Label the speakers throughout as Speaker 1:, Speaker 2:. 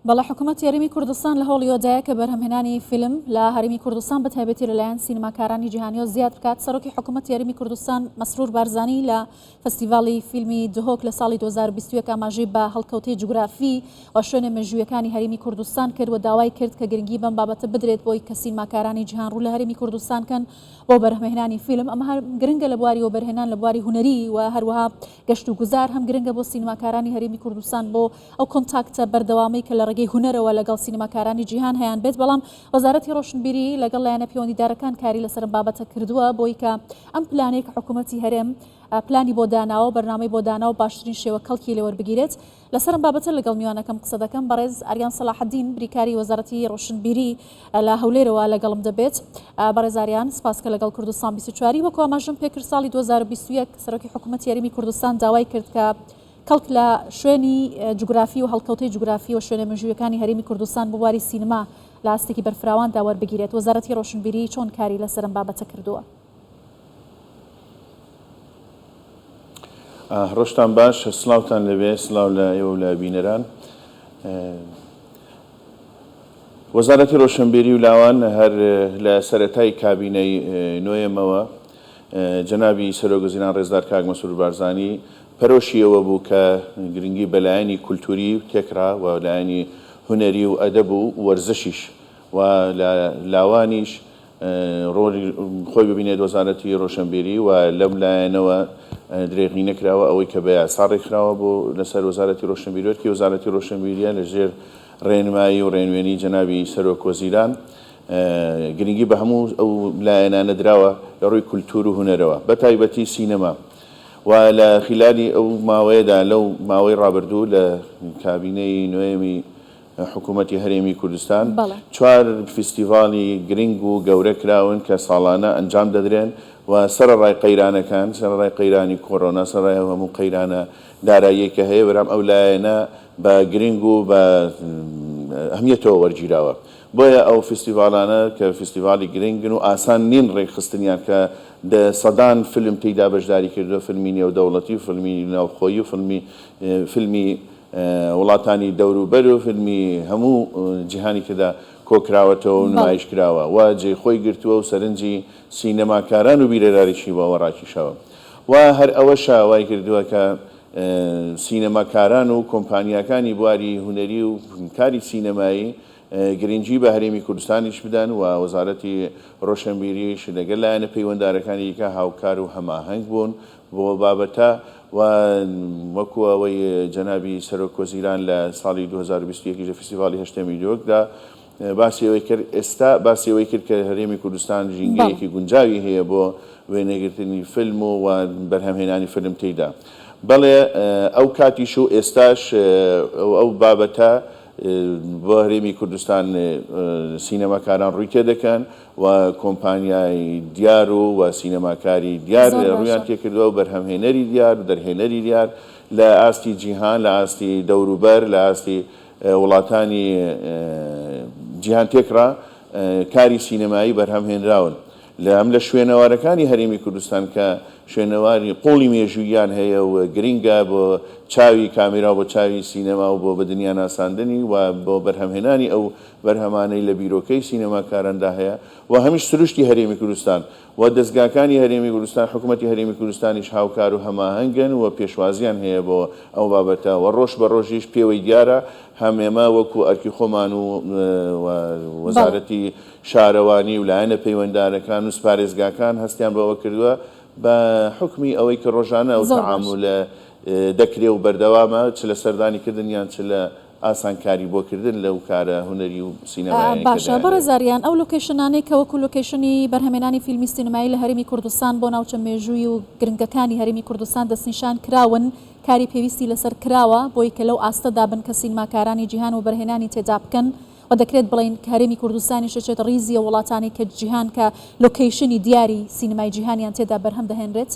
Speaker 1: بەڵێ حکوومەتی هەرێمی کوردستان لە هەوڵی ئەوەدایە کە بەرهەمهێنانی فیلم لە هەرێمی کوردستان بە تایبەتی لەلایەن سینەماکارانی جیهانیەوە زیاد بکات. سەرۆکی حکوومەتی هەرێمی کوردستان مەسرور بارزانی لە فستیڤاڵی فیلمی دهۆک لە ساڵی 2021 ئاماژەی بە هەڵکەوتەی جوگرافی و شوێنە مێژوویەکانی هەرێمی کوردستان کرد و داوای کرد کە گرنگی بەم بابەتە بدرێت بۆی کە سینماکارانی جیهان ڕوو لە هەرێمی کوردستان کەن بۆ بەرهەمهێنانی فیلم. ئەمە هەر گرنگە لە بواری وەبەرهێنان لە بواری هونەری و هەروەها گەشت و گوزار، هەم گرنگە بۆ سینماکارانی هەرێمی کوردستان بۆ ئەو contact ە بەردەوامەی کە لە ڕێگەی هونەرەوە لەگەڵ سینەماکارانی جیهان هەیان بێت، بەڵام وەزارەتی ڕۆشنبیری لەگەڵ لایەنە پەیوەندیدارەکان کاری لەسەر ئەم بابەتە کردووە بۆی کە ئەم پلانەی کە حکوومەتی هەرێم پلانی بۆ داناوە و بەرنامەی بۆ داناوە باشترین شێوە کەڵکی لێ وەربگیرێت. لەسەر ئەم بابەتە لەگەڵ میوانەکەم قسە دەکەم، بەڕێز ئاریان سەلاحەدین بریکاری وەزارەتی ڕۆشنبیری لە هەولێرەوە لەگەڵم دەبێت. بەڕێز ئاریان سپاس کە لەگەڵ کوردستان 24 وەکو ئاماژەم پێکرد ساڵی 2021 سەرۆکی حکوومەتی هەرێمی کوردستان داوای کرد کە کەڵک لە شوێنی جوگرافی و هەڵکەوتەی جوگرافی و شوێنە مێژوویەکانی هەرێمی کوردستان بۆ بواری سینەما لە ئاستێکی بەرفراواندا وەربگیرێت، وەزارەتی ڕۆشنبیری چۆن کاری لەسەر ئەم بابەتە کردووە؟
Speaker 2: ڕۆژتان باش، سڵاوتان لێبێ، سڵاو لە ئێوە و لە بینەران. وەزارەتی ڕۆشنبیری و لاوان هەر لە سەرەتای کابینەی نۆیەمەوە جەنابی سەرۆک وەزیران ڕێزدار کاک مەسرور بارزانی پەرۆشی ئەوە بوو کە گرنگی بە لایەنی کولتووری و تێکڕا و لایەنی هونەری و ئەدەب و وەرزشیش و لە لاوانیش ڕۆڵی خۆی ببینێت وەزارەتی ڕۆشنبیری و لەم لایەنەوە درێغی نەکراوە ئەوەی کە بە یاسا ڕێکخراوە بۆ لەسەر وەزارەتی ڕۆشنبیری وەرکی وەزارەتی ڕۆشنبیریە لە ژێر ڕێنمایی و ڕێنوێنی جەنابی سەرۆک وەزیران گرنگی بە هەموو ئەو لایەنانە دراوە لە ڕووی کولتوور و هونەرەوە بە تایبەتی سینەما و لە خیلالی ئەو ماوەیەدا لەو ماوەی ڕابردوو لە کابینەی نۆیەمی حکوومەتی هەرێمی کوردستان چوار فیستیڤاڵی گرنگ و گەورە کراون کە ساڵانە ئەنجام دەدرێن و سەرەڕای قەیرانەکان، سەرەڕای قەیرانی کۆرۆنا، سەرەڕای ئەو هەموو قەیرانە داراییەی کە هەیە، بەرام ئەو لایەنە بە گرنگ و بە ئەهمیەتەوە وەرگیراوە. بۆیە ئەو فیستیڤاڵانە کە فیستیڤاڵی گرنگن و ئاسان نین ڕێکخستنیان کە سەدان فیلم تێیدا بەشداری کردووە، فیلمی نێودەوڵەتی و فیلمی ناوخۆیی و فیلمی فیلمی وڵاتانی دەوروبەر و فیلمی هەموو جیهانی تێدا کۆکراوەتەوە و نمایش کراوە و جێی خۆی گرتووە و سەرنجی سینەماکاران و بیرەراریشی بۆ ئەوە ڕاکیشاوە و هەر ئەوەشە وای کردووە کە سینەماکاران و کۆمپانیاکانی بواری هونەری و کاری سینەمایی گرنگی بە هەرێمی کوردستانیش بدەن و وەزارەتی ڕۆشنبیریش لەگەل لایەنە پەیوەندارەکانی دیکە هاوکار و هەماهەنگ بوون بۆ بابەتە و وەکو ئەوەی جەنابی سەرۆک وەزیران لە ساڵی 2021 لە فیستیڤاڵی هەشتەمی دهۆکدا باسی ئەوەی کرد ئێستا باسی ئەوەی کرد کە هەرێمی کوردستان ژینگەیەکی گونجاوی هەیە بۆ وێنەگرتنی فیلم و بەرهەمهێنانی فیلم تێیدا. بەڵێ ئەو کاتیش و ئێستاش ئەو بابەتە بۆ هەرێمی کوردستان سینەماکاران ڕووی تێدەکەن و کۆمپانیای دیار و و سینەماکاری دیار ڕوویان تێکردووە و بەرهەمهێنەری دیار و دەرهێنەری دیار لە ئاستی جیهان لە ئاستی دەوروبەر لە ئاستی وڵاتانی جیهان تێکڕا کاری سینەمایی بەرهەم هێنراون لە هەم لە شوێنەوارەکانی هەرێمی کوردستان کە شوێنەواری قوڵی مێژووییان هەیە و گرنگە بۆ چاوی کامێرا و بۆ چاوی سینەما و بۆ بە دنیا ناساندنی و بۆ بەرهەمهێنانی ئەو بەرهەمانەی لە بیرۆکەی سینەماکاراندا هەیە و هەمیش سروشتی هەرێمی کوردستان و دەزگاکانی هەرێمی کوردستان، حکومەتی هەرێمی کوردستانیش هاوکار و هەماهەنگن و پێشوازیان هەیە بۆ ئەو بابەتە و ڕۆژ بە ڕۆژیش پێوەی دیارە هەم ئێمە وەکو ئەرکی خۆمان و وەزارەتی شارەوانی و لایەنە پەیوەندارەکان و پارێزگاکان هەستیان بەوە کردووە بە حوکمی ئەوەی کە ڕۆژانە ئەو تەعامولە دەکرێ و بەردەوامە چ لە سەردانی کردن یان چ لە ئاسانکاری بۆ کردن لەو کارە هونەری و سینەمایانەی کە
Speaker 1: باشە
Speaker 2: دەیانەوێت.
Speaker 1: بەڕێز ئاریان ئەو لۆکەیشنانەی کە وەکو لۆکەیشنی بەرهەمێنانی فیلمی سینەمایی لە هەرێمی کوردستان بۆ ناوچە مێژووی و گرنگەکانی هەرێمی کوردستان دەستنیشان کراون کاری پێویستی لەسەر کراوە بۆی کە لەو ئاستەدا بن کە سینماکارانی جیهان وەبەرهێنانی تێدا بکەن و دەکرێت بڵێین کە هەرێمی کوردستانیش دەچێتە ڕیزی ئەو وڵاتانەی کە جیهان کە لۆکەیشنی دیاری سینەمای جیهانیان تێدا بەرهەم دەهێنرێت؟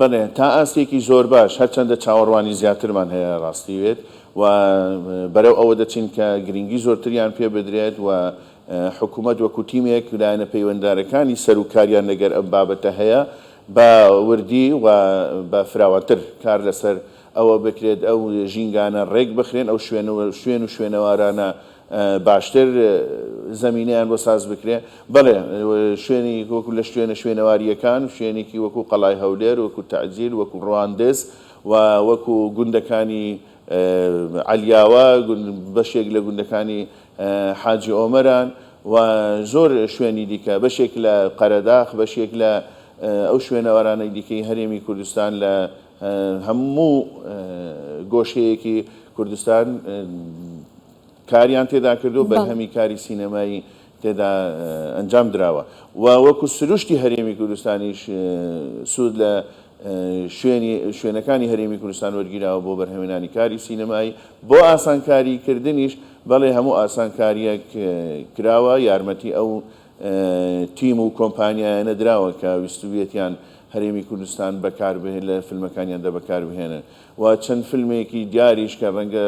Speaker 2: بەڵێ، تا ئاستێکی زۆر باش، هەرچەندە چاوەڕوانی زیاترمان هەیە ڕاستی بێت و بەرەو ئەوە دەچین کە گرنگی زۆرتریان پێ بدرێت و حکوومەت وەکو تیمێک لایەنە پەیوەندارەکانی سەروکاریان لەگەر ئەم بابەتە هەیە بە وردی و بە فراوانتر کار لەسەر. ئەوە بکرێت ئەو ژینگانە ڕێک بخرێن، ئەو شوێن شوێن و شوێنەوارانە باشتر زەمینەیان بۆ ساز بکرێ. بەڵێ شوێنی وەکو لە شوێنە شوێنەوارییەکان، شوێنێکی وەکو قەڵای هەولێر، وەکو تەعجیل، وەکو ڕواندز و وەکو گوندەکانی عەلیاوە، بەشێک لە گوندەکانی حاجی ئۆمەران و زۆر شوێنی دیکە، بەشێک لە قەرەداخ، بەشێک لە ئەو شوێنەوارانەی دیکەی هەرێمی کوردستان لە هەموو گۆشەیەکی کوردستان کاریان تێدا کردو بەرهەمی کاری سینەمایی تێدا ئەنجام دراوە و وەکو سروشتی هەرێمی کوردستانیش سوود لە شوێنی شوێنەکانی هەرێمی کوردستان وەرگیراوە بۆ بەرهەمێنانی کاری سینەمایی بۆ ئاسانکاری کردنیش بەڵێ هەموو ئاسانکاریەک کراوە یارمەتی ئەو تیم و کۆمپانیایانە دراوە کە ویستوویەتیان هەرێمی کوردستان بەکار بهێن لە فیلمەکانیاندا بەکار بهێنن و چەند فیلمێکی دیاریش کە ڕەنگە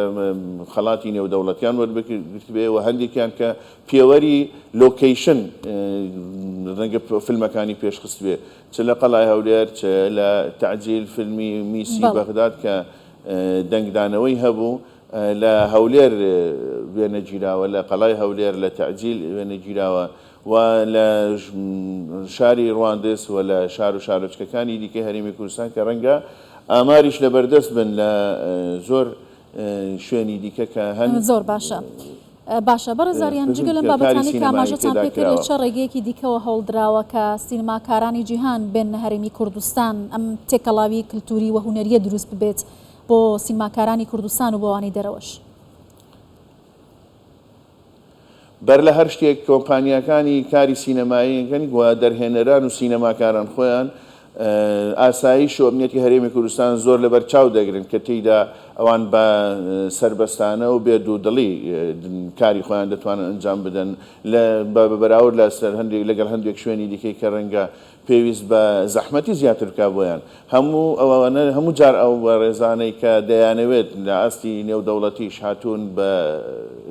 Speaker 2: خەڵاتی نێودەوڵەتیان وەربگرتبێ و هەندێکیان کە پێوەری لۆکەیشن ڕەنگە فیلمەکانی پێشخستبێ چ لە قەڵای هەولێر چ لە تەعجیل فیلمی میسی بەغداد کە دەنگدانەوەی هەبوو لە هەولێر وێنە گیراوە، لە قەڵای هەولێر لە تەعجیل وێنە گیراوە و لە شاری ڕواندز و لە شار و شارۆچکەکانی دیکەی هەرێمی کوردستان کە ڕەنگە ئاماریش لەبەردەست بن لە زۆر شوێنی دیکە کە هەن.
Speaker 1: زۆر باشە. باشە بەڕێز ئاریان جگە لەم
Speaker 2: کاری
Speaker 1: بابەتانەی کە
Speaker 2: سینەمایی
Speaker 1: ئاماژەتان
Speaker 2: تێدا
Speaker 1: پێ کرد لە
Speaker 2: کراوە.
Speaker 1: چ ڕێگەیەکی دیکەوە هەوڵدراوە کە سینەماکارانی جیهان بێننە هەرێمی کوردستان ئەم تێکەڵاوی کلتوری و هونەریە دروست ببێت بۆ سینماکارانی کوردستان و بۆ ئەوانەی دەرەوەش.
Speaker 2: بەر لە هەر شتێک کۆمپانیاکانی کاری سینەمایی و دەرهێنەران و سینەماکاران خۆیان ئاسایش و ئەمنیەتی هەرێمی کوردستان زۆر لەبەر چاو دەگرن کە تێیدا ئەوان بە سەربەستانە و بێ دوودڵی کاری خۆیان دەتوانن ئەنجام بدەن لە بە بەراورد لە سەر هەندێک لەگەڵ هەندێک شوێنی دیکەی کە ڕەنگە پێویست بە زەحمەتی زیاتر بکات بۆیان. هەموو ئەوانە هەموو جار ئەو بەڕێزانەی کە دەیانەوێت لە ئاستی نێودەوڵەتیش هاتوون بە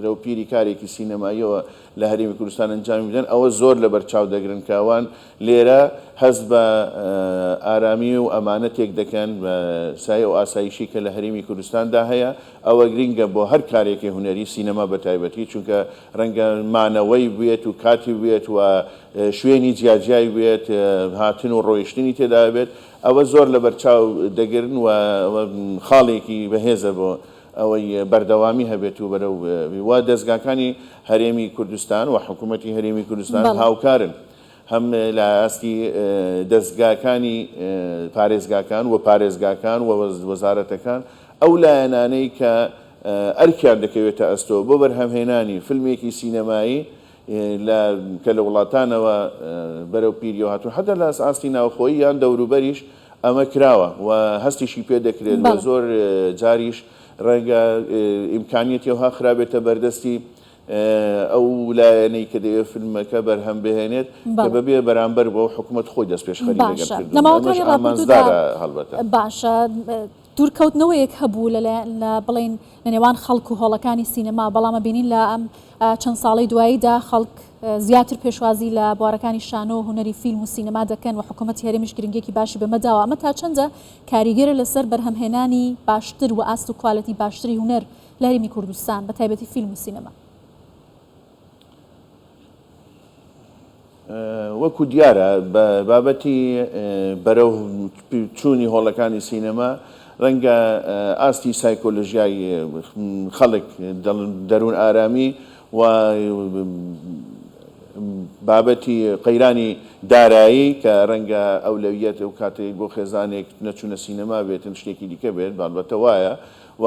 Speaker 2: رەو پیری کارێکی سینەماییەوە لە هەرێمی کوردستان ئەنجامی بدەن ئەوە زۆر لەبەر چاو دەگرن کە ئەوان لێرە هەست بە ئارامی و ئەمانەتێک دەکەن بە سایەی ئەو ئاسایشەی کە لە هەرێمی کوردستاندا هەیە ئەوە گرینگە بۆ هەر کارێکی هونەری سینەما بە تایبەتی چونکە رەنگە مانەوەی بوێت و کاتی بوێت و شوێنی جیاجیای بێت، هاتن و ڕۆیشتنی تێدا بێت، ئەوە زۆر لەبەرچاو دەگرن و ئەوە خاڵێکی بەهێزە بۆ ئەوەی بەردەوامی هەبێت و بەرەو و دەزگاکانی هەرێمی کوردستان و حکوومەتی هەرێمی کوردستان هاوکارن هەم لە ئاستی دەزگاکانی پارێزگاکان و پارێزگاکان و وەزارەتەکان ئەو لایەنانەی کە ئەرکیان دەکەوێتە ئەستۆ بۆ بەرهەمهێنانی فیلمێکی سینەمایی لە کە لە وڵاتانەوە بەرەو پیریەوە هاتوون حەتا لە ئاستی ناوخۆیی یان دەوروبەریش ئەمە کراوە و هەستیشی پێ دەکرێت و زۆر جاریش ڕەنگە ئیمکانیەتی ئەوها خرابێتە بەردەستی ئەو لایەنەی کە دەیەوێت فیلمەکە بەرهەم بهێنێت کە بەبێ بەرامبەر بۆ حکوومەت خۆی دەستپێشخەری لەگەڵ
Speaker 1: باشە
Speaker 2: کردوون
Speaker 1: لە
Speaker 2: ئەمەش
Speaker 1: ماوەکانی ڕابردوودا
Speaker 2: ئامانجدارە هەڵبەتە.
Speaker 1: باشە دوورکەوتنەوەیەک هەبوو لە لە بڵێین لە نێوان خەڵک و هۆڵەکانی سینەما، بەڵام ئەبینین لە ئەم چەند ساڵەی دواییدا خەڵک زیاتر پێشوازی لە بوارەکانی شانۆ و هونەری فیلم و سینەما دەکەن و حکوومەتی هەرێمیش گرنگییەکی باشی بەمە داوە، ئەمە تا چەندە کاریگەرە لەسەر بەرهەمهێنانی باشتر و ئاست و کوالێتی باشتری هونەر لە هەرێمی کوردستان بە تایبەتی فیلم و سینەما؟
Speaker 2: وەکو دیارە بە بابەتی بەرەو چوونی هۆڵەکانی سینەما ڕەنگە ئاستی سایکۆلۆژیای خەڵک دەروون ئارامی و بابەتی قەیرانی دارایی کە ڕەنگە ئەولەویەت ئەو کاتێک بۆ خێزانێک نەچوونە سینەما بێتن شتێکی دیکە بێت بەڵبەتە وایە و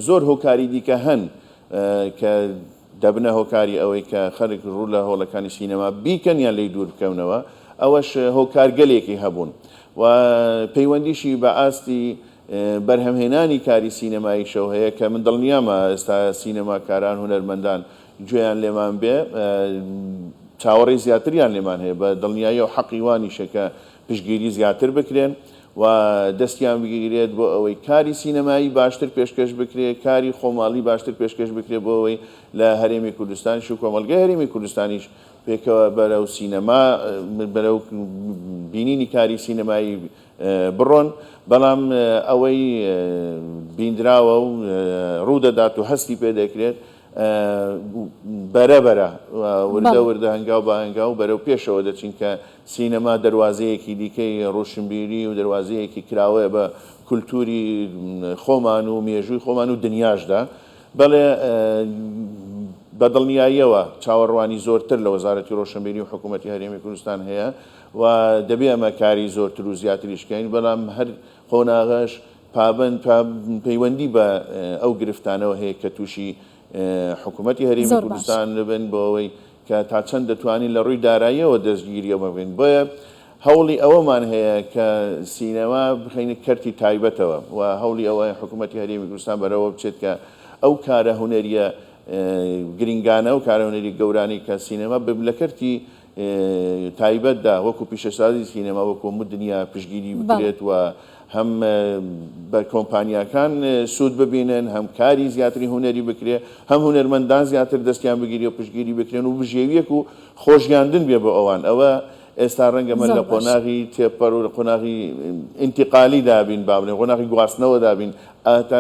Speaker 2: زۆر هۆکاری دیکە هەن کە دەبنە هۆکاری ئەوەی کە خەلک ڕوو لە هۆڵەکانی سینەما بیکەن یان لێی دوور بکەونەوە، ئەوەش هۆکارگەلێکی هەبوون و پەیوەندیشی بە ئاستی بەرهەمهێنانی کاری سینەماییشەوە هەیە کە من دڵنیام ئێستا سینەماکاران، هونەرمەندان گوێیان لێمان بێ چاوەڕێی زیاتریان لێمان هەیە، بە دڵنیاییەوە حەقی وانیشە کە پشتگیری زیاتر بکرێن و دەستیان بگیرێت بۆ ئەوەی کاری سینەمایی باشتر پێشکەش بکرێت، کاری خۆماڵی باشتر پێشکەش بکرێت بۆ ئەوەی لە هەرێمی کوردستانیش و کۆمەڵگەی هەرێمی کوردستانیش پێکەوە بەرەو سینەما، بەرەو بینینی کاری سینەمایی. بڕۆن، بەڵام ئەوەی بیندراوە و ڕوودەدات و هەستی پێ دەکرێت بەرە بەرە وردە وردە هەنگاو بە هەنگاو بەرەو پێشەوە دەچین کە سینەما دەروازەیەکی دیکەی ڕۆشنبیری و دەروازەیەکی کراوەیە بە کولتووری خۆمان و مێژووی خۆمان و دنیاشدا. بەڵێ بە دڵنیاییەوە چاوەڕوانی زۆرتر لە وەزارەتی ڕۆشنبیری و حکوومەتی هەرێمی کوردستان هەیە و دەبێ ئەمە کاری زۆرتر و زیاتریش کەین، بەڵام هەر قۆناغەش پابەند پەیوەندی بە ئەو گرفتانەوە هەیە کە تووشی حکوومەتی هەرێمی کوردستان دەبن بۆ ئەوەی کە تا چەند دەتوانین لە ڕووی داراییەوە دەستگیری ئەمە بکەین. بۆیە هەوڵی ئەوەمان هەیە کە سینەما بخەینە کەرتی تایبەتەوە و هەوڵی ئەوە حکوومەتی هەرێمی کوردستان بەرەوە بچێت کە ئەو کارە هونەرییە گرینگانە و کارە هونەری گەورانەی کە سینەما لە کەرتی تایبەتدا وەکو پیشەسازی سینەما وەکو هەموو دنیا پشتگیری بکرێت و هەم بە کۆمپانیاکان سوود ببینن، هەم کاری زیاتری هونەری بکرێ، هەم هونەرمەندان زیاتر دەستیان بگیرێ و پشتگیری بکرێن و بژێویەک و خۆژیاندن بێ بۆ ئەوان. ئەوە ئێستا ڕەنگە مە لە قۆناغی تێپەڕ و لە قۆناغی ئینتیقالی دابین، با بڵێین قۆناغی گواستنەوە دابین، تا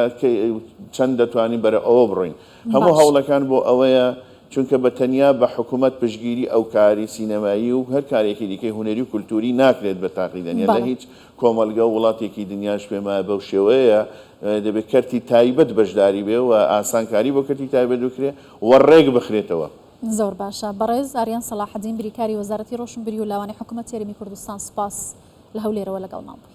Speaker 2: چەند دەتوانین بەرەو ئەوە بڕۆین. هەموو هەوڵەکان بۆ ئەوەیە چونکە بە تەنیا بە حکومەت پشتگیری ئەو کاری سینەمایی و هەر کارێکی دیکەی هونەری و کولتووری ناکرێت بە تاقی دنیا لە هیچ کۆمەڵگە و وڵاتێکی دنیاش پێم وایە بەو شێوەیە دەبێت کەرتی تایبەت بەشداری بێ و ئاسانکاری بۆ کەرتی تایبەت بکرێ و ڕێک بخرێتەوە.
Speaker 1: زۆر باشە بەڕێز ئاریان سەڵاحەدین بریکاری وەزارەتی ڕۆشنبیری و لاوانی حکومەتی هەرێمی کوردستان سوپاس لە هەولێرەوە لەگەڵمان بوویت.